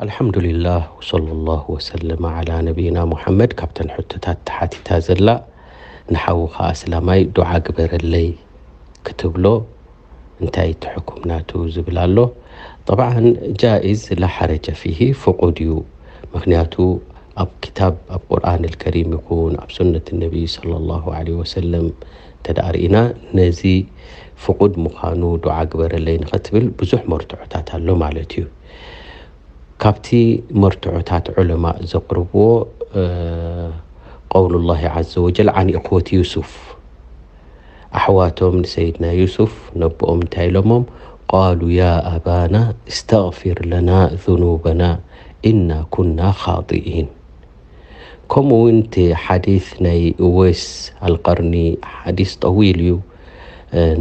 ኣልሓምዱሊላህ ወሰለላሁ ወሰለመ ዓላ ነቢይና ሙሓመድ። ካብተን ሕቶታት ተሓቲታ ዘላ ንሓውኻ ኣስላማይ ዱዓ ግበረለይ ክትብሎ እንታይ እቲ ሕኩም ናቱ ዝብል ኣሎ። ጠብዓን ጃኢዝ ላ ሓረጀ ፊሂ ፍቁድ እዩ። ምክንያቱ ኣብ ክታብ ኣብ ቁርኣን ኣልከሪም ይኹን ኣብ ሱነት ነቢ ሰለላሁ ዓለይሂ ወሰለም እንተ ደኣ ርኢና ነዚ ፍቁድ ምዃኑ ዱዓ ግበረለይ ንኸትብል ብዙሕ መርትዖታት ኣሎ ማለት እዩ። ካብቲ መርትዖታት ዑለማእ ዘቕርብዎ ቀውሉላሂ ዓዘ ወጀል ዓን ኢኽወት ዩሱፍ ኣሕዋቶም ንሰይድና ዩሱፍ ነቦኦም እንታይ ኢሎሞም? ቃሉ ያ ኣባና እስተግፊር ለና ዙኑበና ኢና ኩና ኻጢኢን። ከምኡ እውን እቲ ሓዲስ ናይ እወይስ ኣልቀርኒ ሓዲስ ጠዊል እዩ።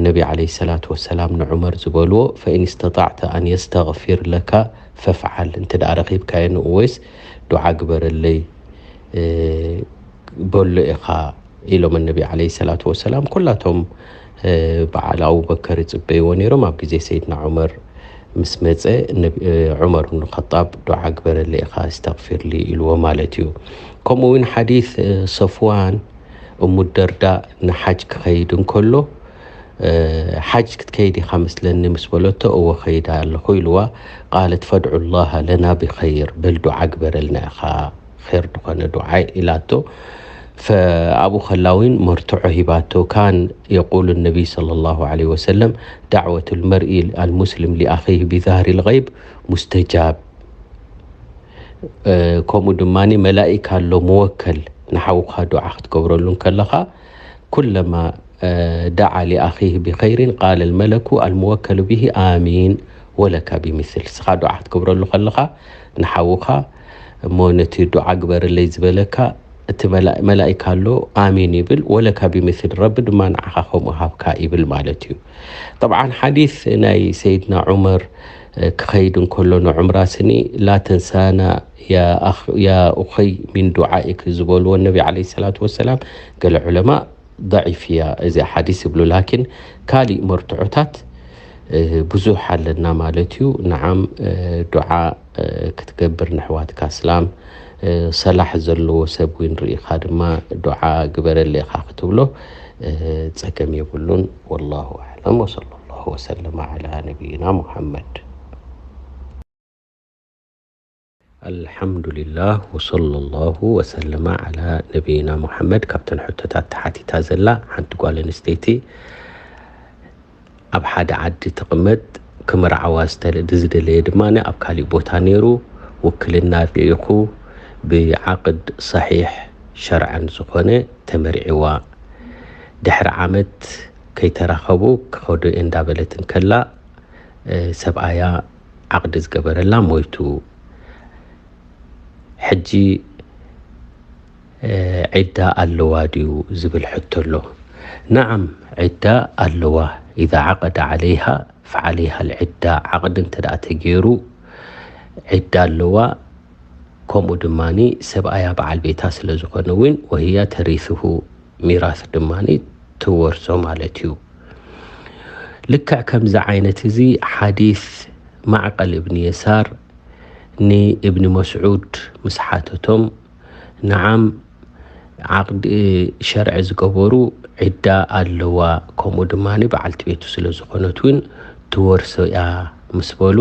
ነቢ ዓለይሂ ሰላቱ ወሰላም ንዑመር ዝበልዎ ፈኢን እስተጣዕተ ኣን የስተግፊር ለካ ፈፍዓል፣ እንተ ደኣ ረኺብካዮ ንእወይስ ዱዓ ግበረለይ በሎ ኢኻ ኢሎም ነቢ ዓለይሂ ሰላቱ ወሰላም። ኩላቶም በዓል ኣቡበከር ይጽበይዎ ነይሮም። ኣብ ግዜ ሰይድና ዑመር ምስ መጸ ዑመር ብን ኸጣብ ዱዓ ግበረለይ ኢኻ እስተግፊርሊ ኢልዎ ማለት እዩ። ከምኡ እውን ሓዲስ ሰፍዋን እሙ ደርዳ ንሓጅ ክኸይድ እንከሎ ሓጅ ክትከይድ ኢኻ መስለኒ ምስ በለቶ እወ ኸይዳ ኣለኹ ኢልዋ። ቃለት ፈድዑ ላሃ ለና ብኸይር፣ በል ዱዓ ግበረልና ኢኻ ር ዝኾነ ዱዓ ኢላቶ። ኣብኡ ከላ እውን መርትዖ ሂባቶ። ካን የቁሉ ነቢይ ሰለላሁ ዓለይሂ ወሰለም ዳዕወቱ ልመርኢ ኣልሙስሊም ሊኣኺህ ቢዛህሪ ልገይብ ሙስተጃብ። ከምኡ ድማ መላኢካ ኣሎ መወከል ንሓውካ ዱዓ ክትገብረሉ እንከለኻ ኩለማ ደዓ ሊኣኺህ ብኸይሪን ቃለ ልመለኩ ኣልሙወከሉ ብሂ ኣሚን ወለካ ቢምስል። ንስኻ ዱዓ ክትገብረሉ ከለኻ ንሓውኻ እሞ ነቲ ዱዓ ግበርለይ ዝበለካ እቲ መላኢካ ኣሎ ኣሚን ይብል፣ ወለካ ቢምስል፣ ረቢ ድማ ንዓኻ ከምኡ ሃብካ ይብል ማለት እዩ። ጠብዓን ሓዲስ ናይ ሰይድና ዑመር ክኸይድ እንከሎ ንዑምራ ስኒ ላ ተንሳና ያ ኡኸይ ሚን ዱዓኢክ ዝበልዎ ነቢ ዓለይሂ ሰላቱ ወሰላም ገለ ዑለማ ضعيف እያ እዚ ሓዲስ ይብሉ። ላኪን ካሊእ መርትዖታት ብዙሕ ኣለና ማለት እዩ። ንዓም ዱዓ ክትገብር ንሕዋትካ እስላም ሰላሕ ዘለዎ ሰብ እውን ርኢኻ ድማ ዱዓ ግበረለይ ኢኻ ክትብሎ ጸገም የብሉን። ወላሁ ኣዕለም ወሰለላሁ ወሰለመ ዓላ ነቢይና ሙሐመድ። ኣልሓምዱሊላህ ወሰለላሁ ወሰለመ ዓላ ነቢይና ሙሓመድ። ካብተን ሕቶታት ተሓቲታ ዘላ ሓንቲ ጓል ኣንስተይቲ ኣብ ሓደ ዓዲ ትቕመጥ፣ ክምርዓዋ ዝተለ-፣ ዝደለየ ድማ ኣብ ካሊእ ቦታ ነይሩ፣ ውክልና ርኢኹ ብዓቕድ ሰሒሕ ሸርዐን ዝኾነ ተመርዒዋ። ድሕሪ ዓመት ከይተራኸቡ ክኸዱ እየ እንዳበለት እንከላ ሰብኣያ ዓቕዲ ዝገበረላ ሞይቱ። ሕጂ ዒዳ ኣለዋ ድዩ ዝብል ሕቶ ኣሎ። ነዓም ዒዳ ኣለዋ። ኢዛ ዓቐደ ዓለይሃ ፈዓለይሃ ልዒዳ። ዓቕዲ እንተ ደኣ ተገይሩ ዒዳ ኣለዋ። ከምኡ ድማ ሰብኣያ በዓል ቤታ ስለ ዝኾነ እውን ወህያ ተሪስሁ ሚራስ ድማ ትወርሶ ማለት እዩ። ልክዕ ከምዚ ዓይነት እዚ ሓዲስ ማዕቀል እብኒ የሳር ንእብኒ መስዑድ ምስ ሓተቶም፣ ነዓም ዓቕዲ ሸርዒ ዝገበሩ ዒዳ ኣለዋ፣ ከምኡ ድማ በዓልቲ ቤቱ ስለ ዝኾነት እውን ትወርሶ እያ ምስ በሉ፣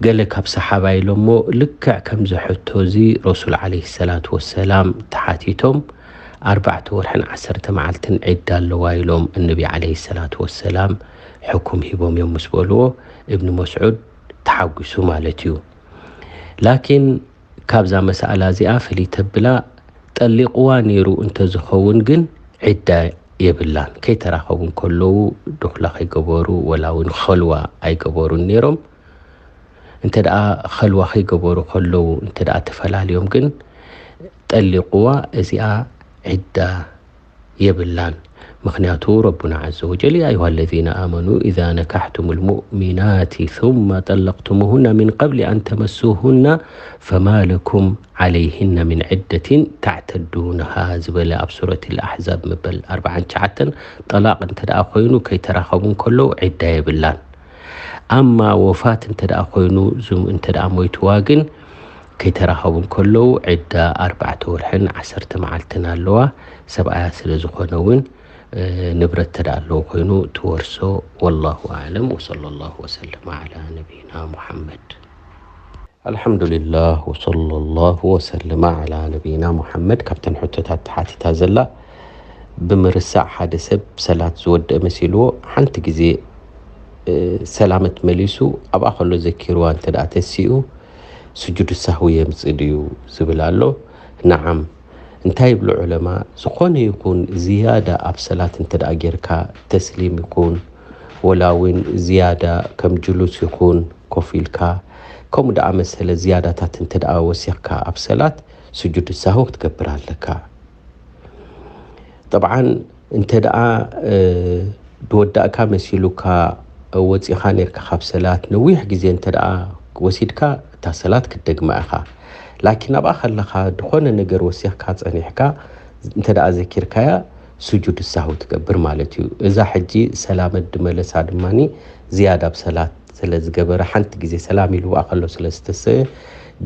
ገለ ካብ ሰሓባ ኢሎሞ፣ ልክዕ ከምዚ ሕቶ እዚ ረሱል ዓለይሂ ሰላቱ ወሰላም ተሓቲቶም፣ ኣርባዕተ ወርሕን ዓሰርተ መዓልትን ዒዳ ኣለዋ ኢሎም እነቢ ዓለይሂ ሰላቱ ወሰላም ሕኩም ሂቦም እዮም ምስ በልዎ፣ እብኒ መስዑድ ተሓጒሱ ማለት እዩ። ላኪን ካብዛ መሳእላ እዚኣ ፍልይ ተብላ፣ ጠሊቕዋ ነይሩ እንተዝኸውን ግን ዒዳ የብላን። ከይተራኸቡ እንከለዉ ድኹላ ከይገበሩ ወላ እውን ኸልዋ ኣይገበሩን ነይሮም። እንተ ደኣ ኸልዋ ከይገበሩ ከለዉ እንተ ደኣ ተፈላልዮም ግን ጠሊቕዋ፣ እዚኣ ዒዳ የብላን። ምኽንያቱ ረቡና ዓዘ ወጀል፣ ያ ኣዩሃ ለዚነ ኣመኑ ኢዛ ነካሕቱም ልሙእሚናት ثم ጠለቅቱሙሁና ሚን ቀብሊ ኣን ተመሱሁና ፈማ ለኩም ዓለይሂነ ሚን ዒደትን ተዕተዱነሃ ዝበለ ኣብ ሱረት ልኣሕዛብ መበል ኣርብዓን ትሽዓተን፣ ጠላቕ እንተ ደኣ ኮይኑ ከይተራኸቡ እንከለዉ ዒዳ የብላን። ኣማ ወፋት እንተ ደኣ ኮይኑ፣ እዞም እንተ ደኣ ሞይትዋ ግን ከይተራኸቡ እንከለዉ፣ ዕዳ ኣርባዕተ ወርሕን ዓሰርተ መዓልትን ኣለዋ። ሰብኣያ ስለ ዝኾነ እውን፣ እ፣ ንብረት እንተ ደኣ ኣለዎ ኮይኑ ትወርሶ። ወላሁ ኣዕለም። ወሰለ ላሁ ወሰለመ ዓላ ነቢይና ሙሓመድ። ኣልሓምዱሊላህ፣ ወሰለ ላሁ ወሰለመ ዓላ ነቢይና ሙሓመድ። ካብተን ሕቶታት ተሓቲታ ዘላ፣ ብምርሳዕ ሓደ ሰብ ሰላት ዝወደአ መሲልዎ፣ ሓንቲ ግዜ፣ እ፣ ሰላመት መሊሱ፣ ኣብኣ ከሎ ዘኪርዋ እንተ ደኣ ተሲኡ፣ ስጁድ ሳህዊ የምጽእ ድዩ ዝብል ኣሎ። ነዓም። እንታይ ይብሉ ዑለማ? ዝኾነ ይኹን ዝያዳ ኣብ ሰላት እንተ ደኣ ጌርካ፣ ተስሊም ይኹን፣ ወላ እውን ዝያዳ ከም ጅሉስ ይኹን፣ ኮፍ ኢልካ፣ ከምኡ ደኣ መሰለ ዝያዳታት እንተ ደኣ ወሲኽካ ኣብ ሰላት፣ ስጁድ ሳህው ክትገብር ኣለካ። ጠብዓን እንተ ደኣ፣ እ፣ ዝወዳእካ መሲሉካ ወጺኻ ኔርካ ካብ ሰላት፣ ነዊሕ ግዜ እንተ ደኣ ወሲድካ፣ እታ ሰላት ክትደግማ ኢኻ። ላኪን ኣብኣ ከለኻ ዝኾነ ነገር ወሲኽካ ጸኒሕካ እንተ ደኣ ዘኪርካያ፣ ስጁድ ሳህው ትገብር ማለት እዩ። እዛ ሕጂ ሰላመት ድመለሳ ድማኒ ዝያዳ ኣብ ሰላት ስለ ዝገበረ፣ ሓንቲ ግዜ ሰላም ኢልዋ ከሎ ስለ ዝተሰ፣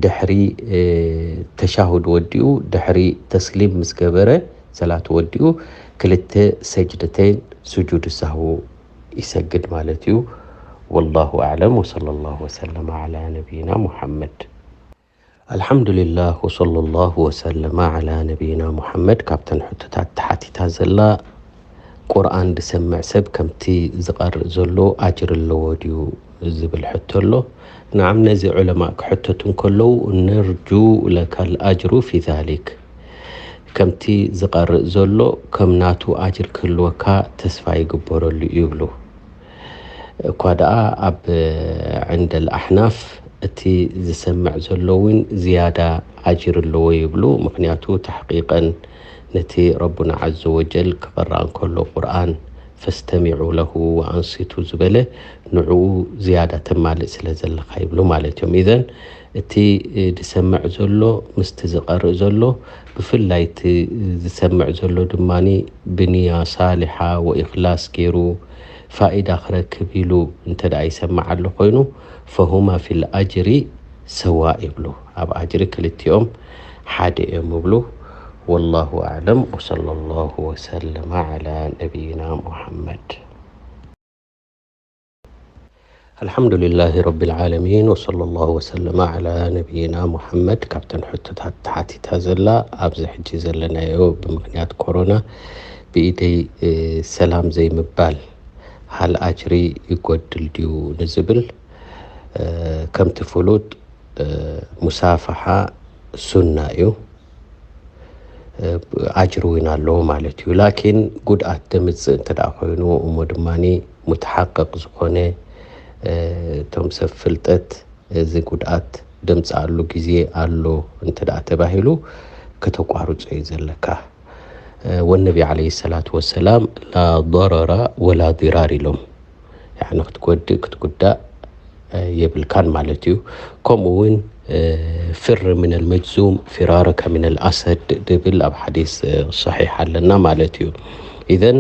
ድሕሪ፣ እ፣ ተሻሁድ ወዲኡ፣ ድሕሪ ተስሊም ምስ ገበረ፣ ሰላት ወዲኡ፣ ክልተ ሰጅደተይን ስጁድ ሳህው ይሰግድ ማለት እዩ። ወላሁ ኣዕለም፣ ወሰለ ላሁ ወሰለመ ዓላ ነቢይና ሙሓመድ። ኣልሓምዱሊላህ፣ ወሰለ ላሁ ወሰለመ ዓላ ነቢይና ሙሓመድ። ካብተን ሕቶታት ተሓቲታ ዘላ፣ ቁርኣን ዝሰምዕ ሰብ ከምቲ ዝቐርእ ዘሎ ኣጅር ኣለዎ ድዩ ዝብል ሕቶ ኣሎ። ነዓም፣ ነዚ ዑለማእ ክሕተቱ እንከለዉ፣ ነርጁ ለከል ኣጅሩ ፊ ዛሊክ፣ ከምቲ ዝቐርእ ዘሎ ከም ናቱ ኣጅር ክህልወካ ተስፋ ይግበረሉ ይብሉ። እኳ ደኣ ኣብ ዕንደል ኣሕናፍ እቲ ዝሰምዕ ዘሎ እውን ዝያዳ ኣጅር ኣለዎ ይብሉ። ምኽንያቱ ተሕቂቀን ነቲ ረቡና ዐዘ ወጀል ክቐረኣ እንከሎ ቁርኣን ፈስተሚዑ ለሁ ወኣንሲቱ ዝበለ ንዕኡ ዝያዳ ተማልእ ስለ ዘለኻ ይብሉ ማለት እዮም። ኢዘን እቲ፣ እ፣ ዝሰምዕ ዘሎ ምስቲ ዝቐርእ ዘሎ፣ ብፍላይ እቲ ዝሰምዕ ዘሎ ድማኒ ብንያ ሳሊሓ ወኢኽላስ ገይሩ ፋኢዳ ክረክብ ኢሉ እንተ ደኣ ይሰምዕ ኣሎ ኮይኑ፣ ፈሁማ ፊል ኣጅሪ ሰዋ ይብሉ። ኣብ ኣጅሪ ክልቲኦም ሓደ እዮም ይብሉ። ወላሁ ኣዕለም፣ ወሰለ ላሁ ወሰለመ ዓላ ነቢይና ሙሓመድ። ኣልሓምዱሊላሂ ረቢል ዓለሚን፣ ወሰለ ላሁ ወሰለመ ዓላ ነቢይና ሙሓመድ። ካብተን ሕቶታት ተሓቲታ ዘላ፣ ኣብዚ ሕጂ ዘለናዮ ብምኽንያት ኮሮና ብኢደይ፣ እ፣ ሰላም ዘይምባል፣ ሃል ኣጅሪ ይጎድል ድዩ ንዝብል፣ እ፣ ከምቲ ፍሉጥ፣ እ፣ ሙሳፍሓ ሱና እዩ። እ፣ ኣጅሪ እውን ኣለዎ ማለት እዩ። ላኪን ጉድኣት ደምጽእ እንተ ደኣ ኮይኑ፣ እሞ ድማኒ ሙተሓቀቕ ዝኾነ፣ እ፣ እቶም ሰብ ፍልጠት፣ እዚ ጉድኣት ደምጽኣሉ ግዜ ኣሎ እንተ ደኣ ተባሂሉ፣ ከተቋርጾ እዩ ዘለካ። እ፣ ወነቢ ዓለይሂ ሰላቱ ወሰላም፣ "ላ ضرر ولا ضرار" ኢሎም። ያዕኒ ክትጎድእ ክትጉዳእ፣ እ፣ የብልካን ማለት እዩ። ከምኡ እውን፣ እ፣ "ፍር ሚነል መጅዙም ፊራረከ ሚነል ኣሰድ" ድብል ኣብ ሓዲስ፣ እ፣ ሰሒሕ ኣለና ማለት እዩ። ኢዘን፣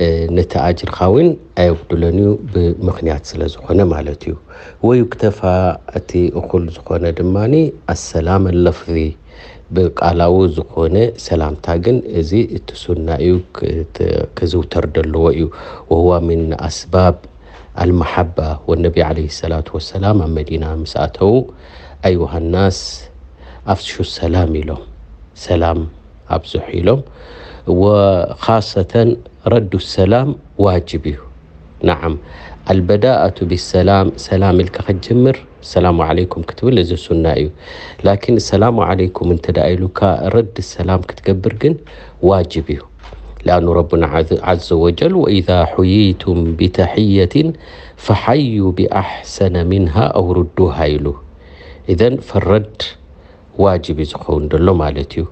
እ፣ ነቲ ኣጅርኻ እውን ኣየጉድሎን እዩ፣ ብምኽንያት ስለ ዝኾነ ማለት እዩ። ወዩክተፋ፣ እቲ እኹል ዝኾነ ድማኒ፣ ኣሰላም ለፍዚ፣ ብቃላዊ ዝኾነ ሰላምታ ግን እዚ እቲ ሱና እዩ፣ ክት-፣ ክዝውተር ደለዎ እዩ። ወሁዋ ሚን ኣስባብ ኣልመሓባ፣ ወነቢ ዓለይሂ ሰላቱ ወሰላም ኣብ መዲና ምስ ኣተዉ፣ ኣዩሃ ናስ ኣፍሹ ሰላም ኢሎም፣ ሰላም ኣብዝሑ ኢሎም። ወኻሰተን ረዱ ሰላም ዋጅብ እዩ። ነዓም፣ ኣልበዳኣቱ ቢሰላም፣ ሰላም ኢልካ ክትጅምር፣ ሰላሙ ዓለይኩም ክትብል፣ እዚ ሱና እዩ። ላኪን ሰላሙ ዓለይኩም እንተ ደኣ ኢሉካ፣ ረድ ሰላም ክትገብር ግን ዋጅብ እዩ። ለኣኑ ረቡና ዓዘ፣ ዓዘ ወጀል፣ "ወኢዛ ሑይቱም ቢተሕየትን ፈሓዩ ቢኣሕሰነ ሚንሃ ኣው ሩዱሃ" ኢሉ። ኢዘን ፈረድ ዋጅብ እዩ ዝኸውን ዘሎ ማለት እዩ።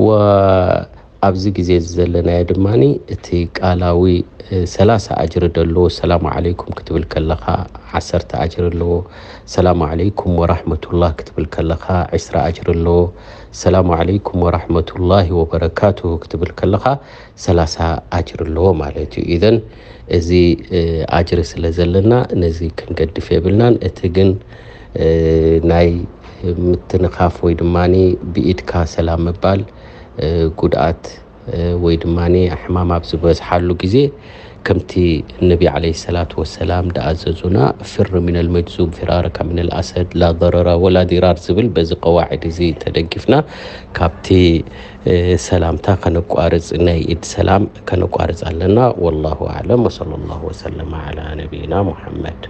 ወ-፣ ኣብዚ ግዜ እዚ ዘለናዮ ድማ እቲ ቃላዊ ሰላሳ ኣጅሪ ደለዎ። ሰላሙ ዓለይኩም ክትብል ከለኻ ዓሰርተ ኣጅሪ ኣለዎ። ሰላሙ ዓለይኩም ወራህመቱላህ ክትብል ከለኻ ዕስራ ኣጅሪ ኣለዎ። ሰላሙ ዓለይኩም ወራህመቱላሂ ወበረካቱሁ ክትብል ከለኻ ሰላሳ ኣጅሪ ኣለዎ ማለት እዩ። ኢዘን እዚ ኣጅሪ ስለ ዘለና ነዚ ክንገድፍ የብልናን። እቲ ግን ናይ ምትንኻፍ ወይ ድማ ብኢድካ ሰላም ምባል ጉድኣት ወይ ድማ ሕማም ኣብ ዝበዝሓሉ ግዜ ከምቲ ነቢ ዓለይሂ ሰላቱ ወሰላም ደኣዘዙና፣ ፍር ሚነል መጅዙም ፊራረካ ሚነል ኣሰድ፣ ላ ضرر ولا ضرار ዝብል፣ በዚ ቀዋዒድ እዚ ተደጊፍና ካብቲ ሰላምታ ከነቋርጽ፣ ናይ ኢድ ሰላም ከነቋርጽ ኣለና። ወላሁ ኣዕለም ወሰለላሁ ወሰለመ ዓላ ነቢይና ሙሐመድ።